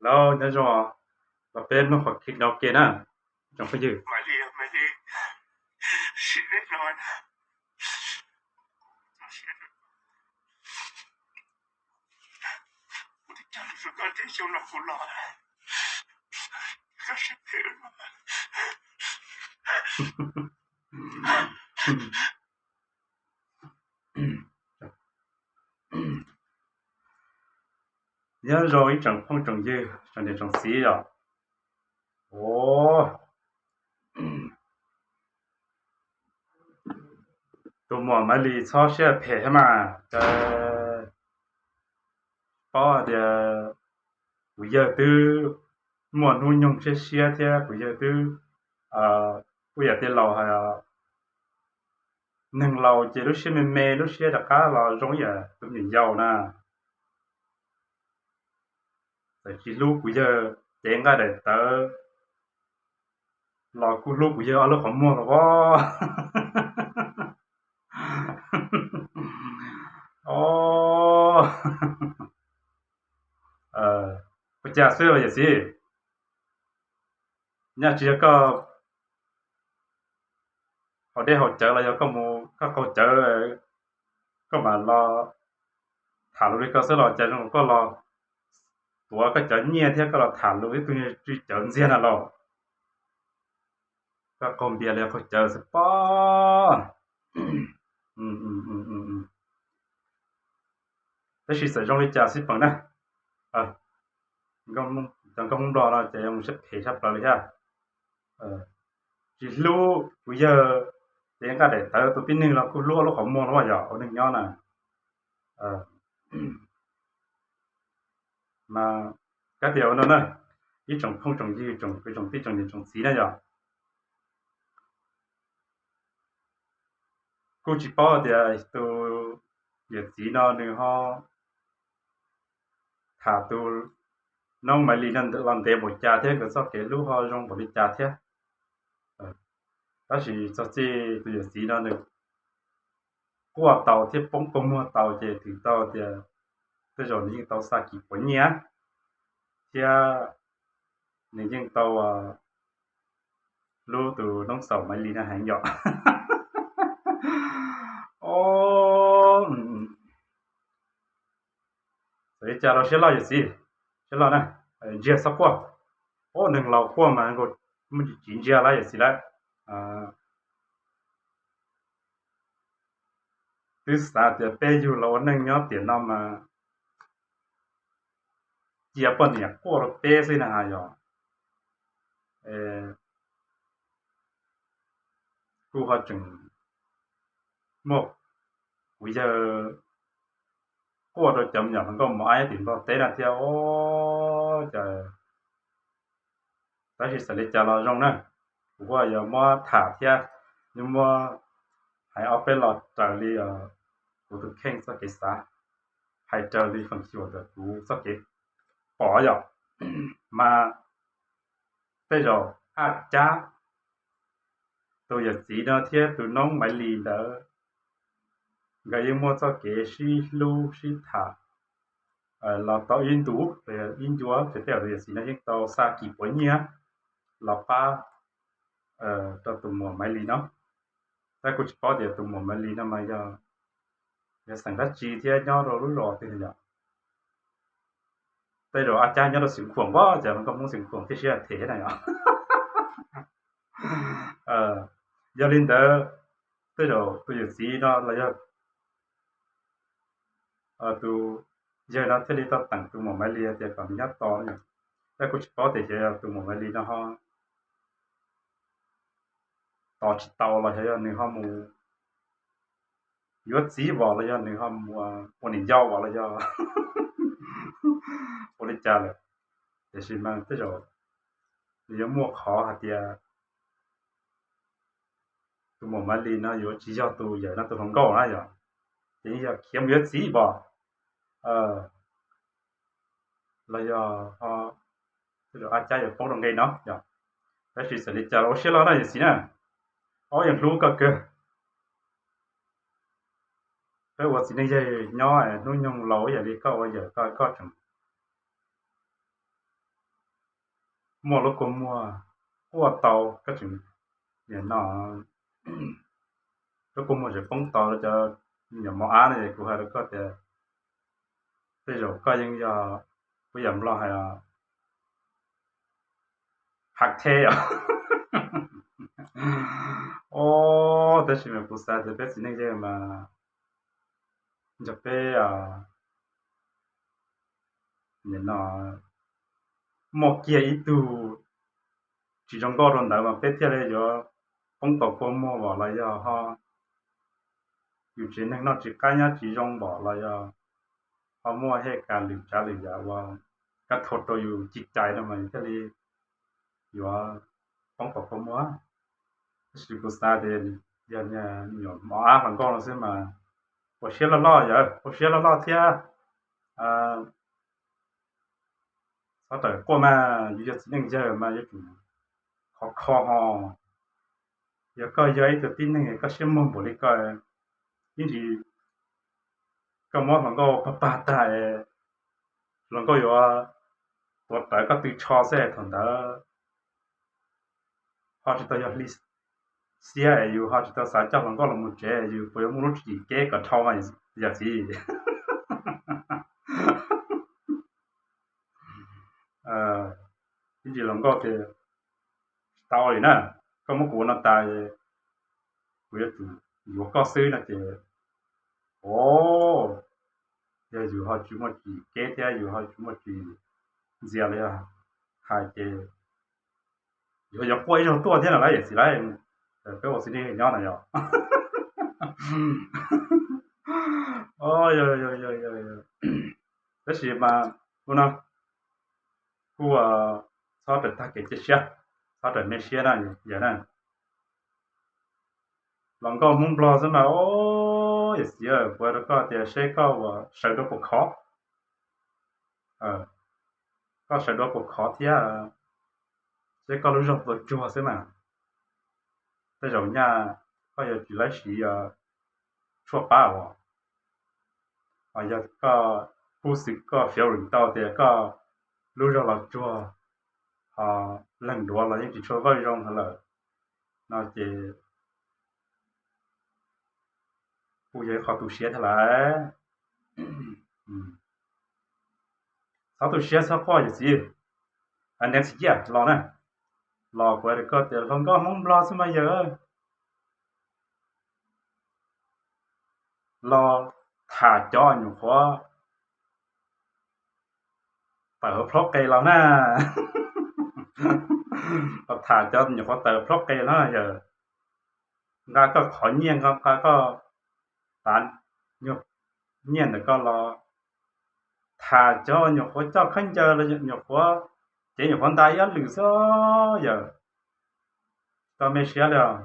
Los nyob zoo, los peb mloog qhov clip no ke na tsoom phooj ywg. Nyob zoo ib tsoom phooj tsoom ywg, tsoom niam tsoom txiv yom. Tus muam Maiv Lis txhob siab phem thiab mas, paub tias kuv yawg twb muaj hnub nyoog siab siab thiab kuv yawg twb ua yam tej laus hais, neeg laus ces lub siab me me, lub siab rov qab los zoo ib yam tus me nyuam yaus na. Txawm tsis hlub kuv yawg cev nqaij daim tawv los kuj hlub kuv yawg ob lub qhov muag los as. Ua cas xwb yawm txiv, nyaj tsis yog koj haus dej haus cawv los yog koj mus koj qaug cawv, koj mam los tham lus li koj xwb los cas zoo koj los tuav koj cov nyiaj thiab koj los tham lus ib tug niag tsw cawv ntxiag na los. Koj qaug npias li qaug cawv xwb pob. Tab sis txawm zoo li cas xij peem na, cov nkauj Hmoob Nplog no ces zoo siab phem sab plaws li thiab. Tsis hlub kuv yawg ces nqaij daim tawv tus tib neeg los kuj hlub ob lub qhov muag los yog ua neeg nyob na. Mas kav tias ua no na, ib tsoom phooj tsoom ywg, tsoom kwv tsoom tij tsoom niam tsoom txiv na yog, kuj tsis paub tias tus yawm txiv no nws ho tham tus noob Maiv Lis no los ntev npaum cas thiab nkawd txoj kev hlub ho zoo npaum li cas thiab. Tab sis txog txij tus yawm txiv no nws quaj tau thiab poob kua muag tau ces twb tau tias tej zaum nws yeej tau xa kis puav nyiaj thiab nws yeej tau hlub tus noob xaum Maiv Lis no heev yom. Txawm li cas los siab loj yawm txiv, siab loj na, ntsiag txhob quaj. Ua neeg laus quaj mas muaj tsis ntsiag lawm yawm txiv lawm. Twb xav tias peb yug los ua neej nyob tiam no mas cia poj niam quaj rau peb xwb na has yog. Kuj ho tseem muaj kuv yawg quaj rau cov me nyuam hluas nkauj mos ab tim Nplog teb na thiab os. Tab sis txawm li cas los zoo na, kuv kuj yuav muab tham thiab, yuav muab hais ob peb lo raws li kuv tus kheej txoj kev xav, hais raws li feem xyuam ntawm kuv txoj kev pom yom. Mas tej zaum Aj Cab, tus yawm txiv no thiab tus noob Maiv Lis ntawd, nkawd yeej muaj txoj kev sib hlub sib tham los tau ib ntus los yog ib ncua, ces tej zaum tus yawm txiv no yeej tau xa kis puav nyiaj los pab rau tus muam Maiv Lis no. Tab kuv tsis paub tias tus muam Maiv Lis no mas yog xeem dab tsi thiab nyob rau lub zos twg yom. Tej zaum Aj Cab nyob rau Xeev Khuam, ua cas nkauj Hmoob Xeev Khuam thiaj siab them na yom. Yog li ntawd, tej zaum tus yawm txiv no los yog tus yawg no thiaj li tau teem tus muam Maiv Lis tias kom nws nyob tos no. Tab kuv tsis paub tias xyov yog tus muam Maiv Lis no ho tos tsis tau los xyov yog nws ho mus yuav txiv os los yog nws ho mus ua niam yau os los yog ua li cas lawm. Tiam sis mas tej zaum nws yuav muaj qhov hais tias tus muam Maiv Lis no yuav tsis yog tus yawm no tus hluas nkauj na yom, ces yeej yog khiav mus yuav txiv os los yog ho tej zaum Aj Cab yuav poob rau nqe no yom. Tab sis txawm li cas los ua siab loj na yawm txiv na, ob yeej hlub koj kawg. Peb ua txiv neej yawg nyob hnub nyoog laus ib yam li koj ua yawm koj, koj tseem muaj lub kua muag quaj tau, koj tseem, nim no lub kua muag tseem poob tau cov me nyuam mos ab no es kuv hais rau koj tias tej zaum koj yeej yog, kuv yam Nplog hais, hak the os. Os, tab sis mas kuv xav tias peb txiv neej yawg mas nco peb, nim no muaj kiag ib tug tsis zoo nkauj rau ntawd mas peb thiaj li yuav poob tau kua muag npaum los yog ho yus tsev neeg noj tsis qab nyob tsis zoo npaum los yog ho muaj tej kas lwm tsav lwm yam uas kab thua rau yus cim cai no mas yus thiaj li yuav poob tau kua muag. Tab sis kuv xav tias yog me nyuam mos ab hluas nkauj no xwb mas ua siab loj loj yawg, ua siab loj loj thiab txhob rawm quaj mas, yus yog txiv neej yawg mas yuav tsum khov kho ho. Yog koj yog ib tug tib neeg koj siab muag npaum li koj, ib ntsis koj muab hluas nkauj pag pag tag, hluas nkauj yuav tuav rawv koj tw tsho xwb, thaum ntawd ho tsis tau yog hli xiab es yus ho tsis tau xav coj hluas nkauj los mus tsev, yus puas yuav muaj lub tswv yim keb kom dhau mas yog txiv. Ib ntsis hluas nkauj tias tsis tau li na, koj muab kuv ua no tas, kuv yuav tsum yuav koj xwb no ces, o, yog yus ho tsis muaj tswv yim keb thiab yus ho tsis muaj tswv yim ntxias los yog hais ces yus yuav quaj ib zaug tuaj thiab no lauj yawm txiv lauj. Peb ua txiv neej nyob no yog, tab sis mas ua no kuj txhob rawm tag kev cia siab, txhob rawm me siab na yawg na. Hluas nkauj Hmoob Nplog xwb mas, o, yawm txiv, kuv hais rau koj tias seb koj ua sawv dua puas khov, koj sawv dua puas khov thiab, seb koj lub zog puas tsuag xwb mas. Tej zaum nyaj koj yuav tsis laib siv tshuaj pab os. Ho yog koj pub xwm koj feeling tau tias koj lub zog los tsuag, ho leeg duav los yeej tsis tshua vawj zoo lawm no ces kuj yog ib qho tu siab thiab lawm. Txhob tu siab txhob quaj yawm txiv. Next year los na, los kuv hais rau koj tias hluas nkauj Hmoob Nplog xwb mas yawg, los tham cov nyuam qhuav tawm hauv plhaub qe los na, los tham cov nyuam qhuav tawm plhaub qe los na yawg. Nqa koj qhov nyiaj, nqa koj tav nyiaj ntawm koj los tham cov nyuam qhuav coj khaub ncaws los nyuam qhuav, ces nyuam qhuav nta ib ob lwm xwb yawg. Tsis tau me siab li os.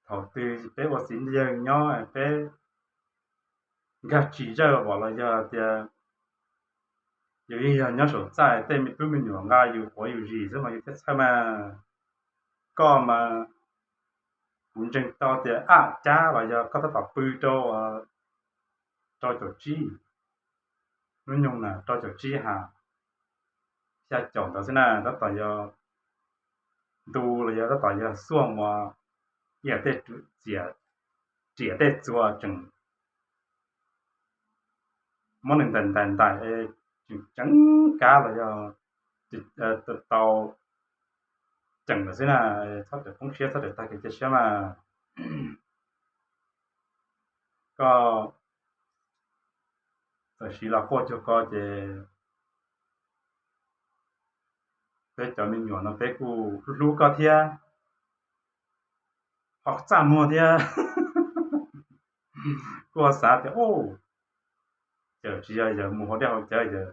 Thaum twg peb ua txiv yawg nyob peb nkag tsis zawj pom los yog tias yus yeej yog nyob saum txaj tej me tub me nyuam nqa yus quav yus zis xwb mas yus thiaj txhawj mas. Koj mas kuv ntseeg tau tias aj cab los yog koj tab tom pw rau, rau caum tsib, hnub nyoog na rau caum tsib ha, xya caum ntawd xwb na, tab tom yog ntu los yog tab tom yog xuaj uas ib yam tej riam tej txuas tseem muab nws ntais ntais ntais es tseem ceev kab los yog tau ceem lawm xwb na. Txhob rawm poob siab, txhob rawm tag kev cia siab mas. Koj txawm siv los quaj cuag ko ces peb cov me nyuam no peb kuj hlub hlub koj thiab, ho txaj muag thiab. Kuj xav tias, o, ces tsis yog yawg mus hauv dej hauv cawv, yawg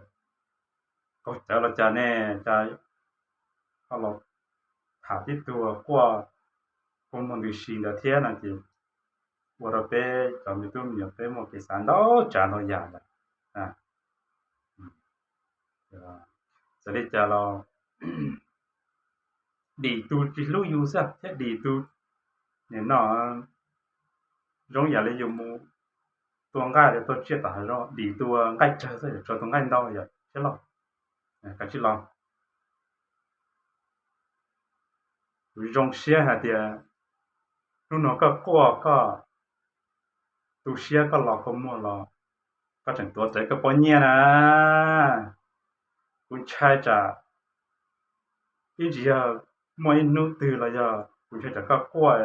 qaug cawv los cas ne, cas ho los tham tib tug quaj quaj muag ntws si ntawd thiab no ces ua rau peb cov me tub me nyuam peb muaj kev xav ntau tsav ntau yam lawm. Txawm li cas los dim tus tsis hlub yus xwb thiab dim tus, nim no zoo yam li yus mus tua nqaij los tua tsiaj tom hav zoov, dim tus nqaij tsawg xwb, tsuas tus nqaij ntau yog siab loj. Kav tsij los Kuv zoo siab hais tias hnub no koj quaj koj tu siab koj los koj muag los koj tseem tuav rawv koj pob nyiaj na. Kuv ntshai tsam ib ntsis yog muaj ib hnub twg los yog kuv ntshai tsam koj quaj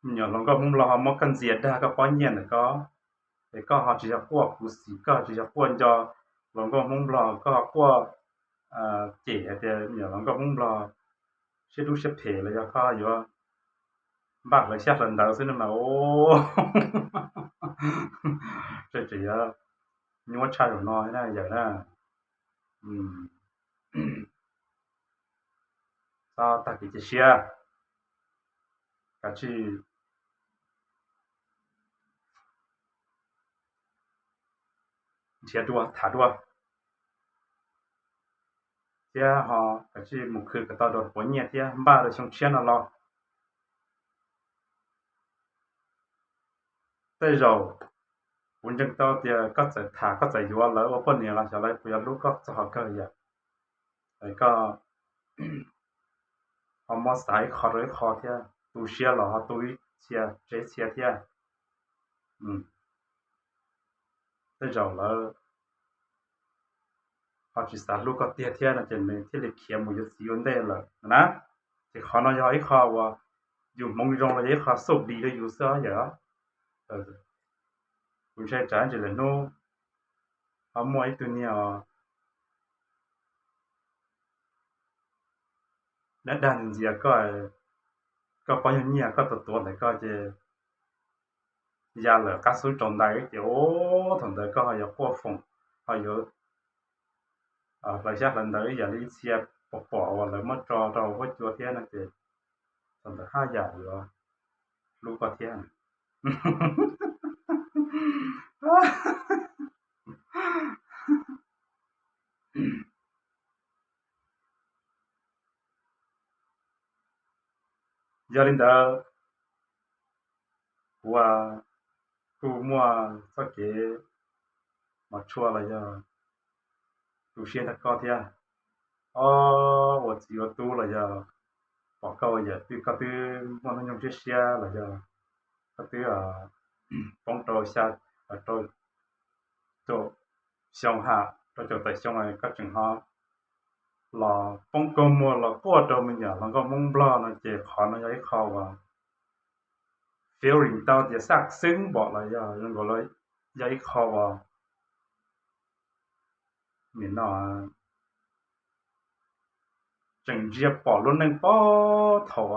me nyuam hluas nkauj Hmoob Nplog ho muab koj ntxias dag koj pob nyiaj ntawm koj, es koj ho tsis yog quaj khuv xim, koj tsis yog quaj nco hluas nkauj Hmoob Nplog, koj ho quaj cem hais tias me nyuam hluas nkauj Hmoob Nplog siab dub siab phem los yog koj yuav npaj hlawv xyab hlawv ntawv xwb no mas. Tseem yuav nyuaj tshaj zaum no na yawm na. Txhob tag kev cia siab, kav tsij nrhiav dua tham dua thiab ho kav tsij mus khwv kom tau rau puav nyiaj thiab npaj rau xyoo tshiab no los. Tej zaum kuv ntseeg tau tias koj txawm tham koj txawm yuav lawv ua poj niam los xyov lawv puas yuav hlub koj txog qhov kawg yom. Koj ho muab xav ib qho rau ib qho thiab, tu siab los ho tu ib txhia tseg ib txhia thiab. Tej zaum lawv ho tsis xav hlub koj tiag thiab no ces nws thiaj li khiav mus yuav txiv ua ntej lawm na. Ces qhov no yog ib qho uas yus hmoov zoo los yog ib qho xauj dis rau yus xwb yom. Kuv ntshai tsam ntsis lawm hnub ho muaj ib tug niag os dab dag ntxias koj, koj pob nyuag nyiaj koj tuav tuav ntawm koj ces ya lawm qab xub tsaus ntais ces thaum ntawd koj ho yuav quaj foom, ho yuav hlawv xyab hlawv ntawv ib yam li ib txhia pom pom uas lawv muab tso rau huab cua thiab no ces thaum ntawd haj yam yuav hlub koj thiab. Yog li ntawd, kuv kuj muaj txoj kev mos tshua los yog tu siab ntag koj thiab. Ob, ua txiv ua tub los yog pom koj ua yawm twb koj twb muaj hnub nyoog siab siab los yog koj twb poob rau xya, rau caum xyoo ha, rau caum tawm xyoo koj tseem ho los poob kua muag los quaj rau me nyuam hluas nkauj Hmoob Nplog no ces qhov no yog ib qho uas feeling tau tias xaj xeeb npaum los yog zoo nkaus li yog ib qho uas nim no tseem ntsia pom lub neej puag thaum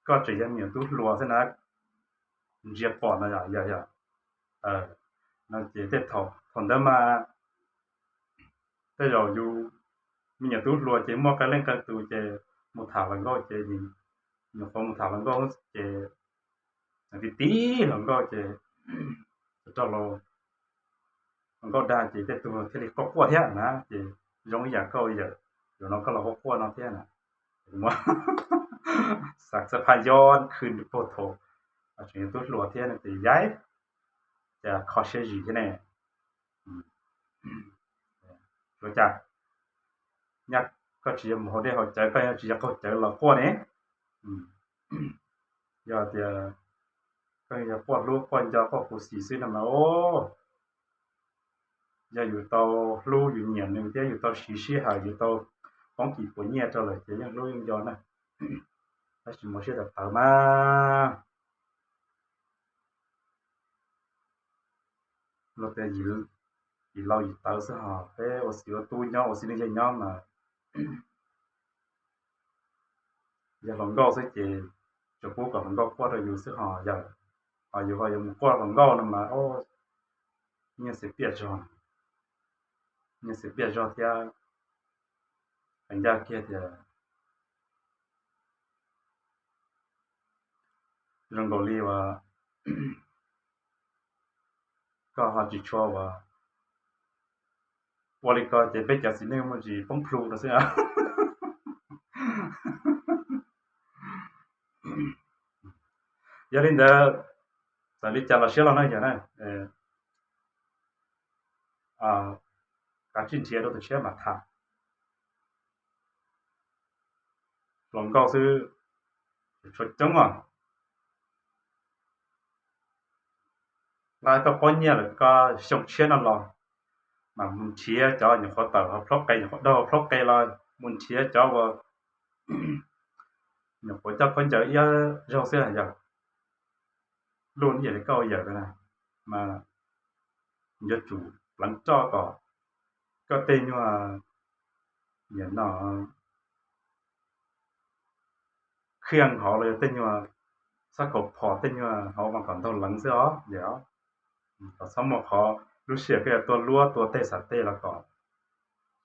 koj tseem yog me nyuam tub hluas xwb na, ntsia pom no yog yog no ces tej thaum thaum ntawd mas tej zaum yus me nyuam tub hluas ces muaj qee leej qee tus ces mus tham hluas nkauj ces nyuam qhuav mus tham hluas nkauj ces tib tib hluas nkauj ces rau hluas nkauj dag ces tej tug thiaj li quaj quaj thiab na ces zoo ib yam koj yawm, zaum no koj los quaj quaj no thiab na. Muab xav xav phaj yob khw puag thaum tseem yog tub hluas thiab no ces yaib cas kho siab zim thiab ne. Ua cas nyaj koj tsis yog mus haus dej haus cawv, koj yog tsis yog qaug cawv los quaj ne? Yog tias koj yog quaj hlub quaj nco quaj khuv xim xwb no mas, yog yus tau hlub yus nyiam nws thiab yus tau siv sij hawm yus tau poob kis puas nyiaj rau lawm ces yeej hlub yeej nco na. Tab sis mus siab tawv tawv mas luag tias yim laus yim tawv xwb hos peb ua txiv ua tub nyob ua xib neej yawg nyob mas yog hluas nkauj xwb ces tsuas pub kom hluas nkauj quaj rau yus xwb hos yawm, hos yus ho yuav mus quaj hluas nkauj no mas nyiaj xiam piaj zog, nyiaj xiam piaj zog thiab. Hais ncaj kiag tias zoo nkaus li uas koj ho tsis tshua uas ua li ko ces peb cov txiv neej muaj tsis poob plhu no xwb. Yog li ntawd, txawm li cas los siab los na yog na, kav Tsis nrhiav rau tus tshiab mas tham hluas nkauj xwb, tshuav coob os. Lawv koj pob nyiaj lawm koj xyoo tshiab no los mas mus nrhiav cov nyuam qhuav tawm hauv plhaub qe, nyuam qhuav daug hauv plhaub qe los mus nrhiav cov uas nyuam qhuav coj khaub ncaws ib zaug xwb yog luj ib yam li koj ua yawm na, mas yuav tsum pleev roj kom koj tej nyuag, no, khiaj hauv los yog tej nyuag xab khaum phom tej nyuag hauv mas kom ntaug leev xwb os. Kom txhob muaj qhov lub sij hawm koj yuav tua luab tua tej xav tej los kom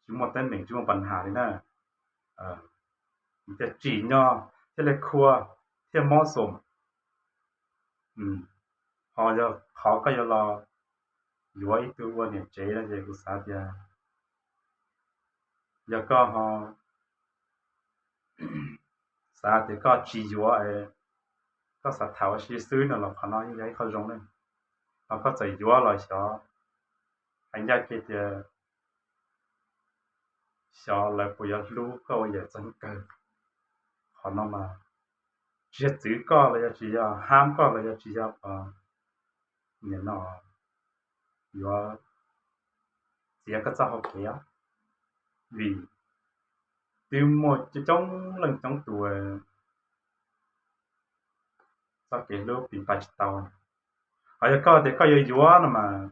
tsis muaj teeb meem tsis muaj pas has li na. Thiaj tsim nyog thiaj li khua thiaj mob xum. Ho yog qhov koj yuav los yuav ib tug ua niam tsev no ces kuv xav tias yog koj ho xav tias koj tsis yuav, koj xav tham ua si xwb no los qhov no yeej yog ib qho zoo ne. Ho koj txawm yuav los xyov, hais ncaj kev tias xyov lawv puas yuav hlub koj ua yawm txog kawg. Qhov no mas tsis yog txwv koj los yog tsis yog hab koj los yog tsis yog, nim no yuav txiav koj txoj hau kev, vim twb muaj coob leej coob tus txoj kev hlub pim pab tsis tau. Ho yog koj tias koj yuav yuav no mas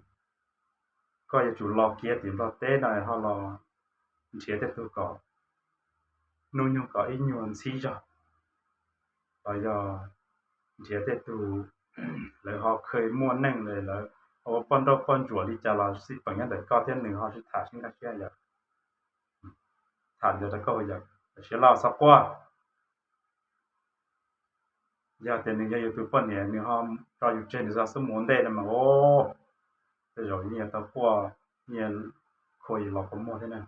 koj yuav tsum los kiag tim Nplog teb no ho los nrhiav tej tug kom hnub nyoog kom ib nyuag ntxhib zog, los yog nrhiav tej tug lawv ho kheev muaj neej li, lawv ho ua poj nrauj poj ntsuam li cas los xij peem nyob ntawm koj thiab nws ho sib tham sib nkag siab yom. Tham ntawd rau koj yawm, siab loj txhob quaj. Yog tias nws yog yus tus poj niam nws ho tso yus tseg nws txhob xub mus ua ntej no mas, tej zaum yeej yuav tau quaj, yeej khua yus los kua muag thiab na.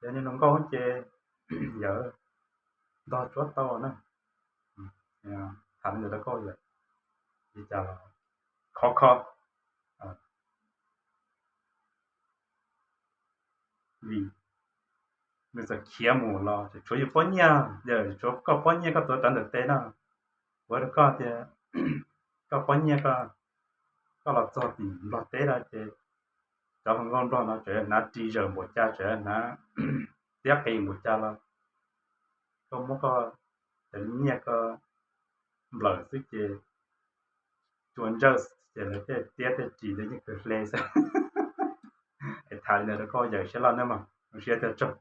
Yog niag hluas nkauj ces yawm, ntog tsuav tau na. Tham li ntawd rau koj yawm, li cas los khov kho. Vim nws txawm khiav mus los tseem tshuav yus pob nyiaj, yawm, tshuav koj pob nyiaj koj tuav rawv ntawm tes no. Kuv hais rau koj tias koj pob nyiaj, koj los txog tim Nplog teb no ces cov hluas nkauj Nplog no tseem hnav ris zawm npaum cas, tseem hnav tiab qis npaum cas los koj muab koj cov nyiaj koj nplawm xwb ces cua ntsawj ces lawv tej tiab tej ris ntawd yeej kawg hle xwb. Es tham li ntawd rau koj yawm, siab loj nawb mog, zoo siab tiag tsaug.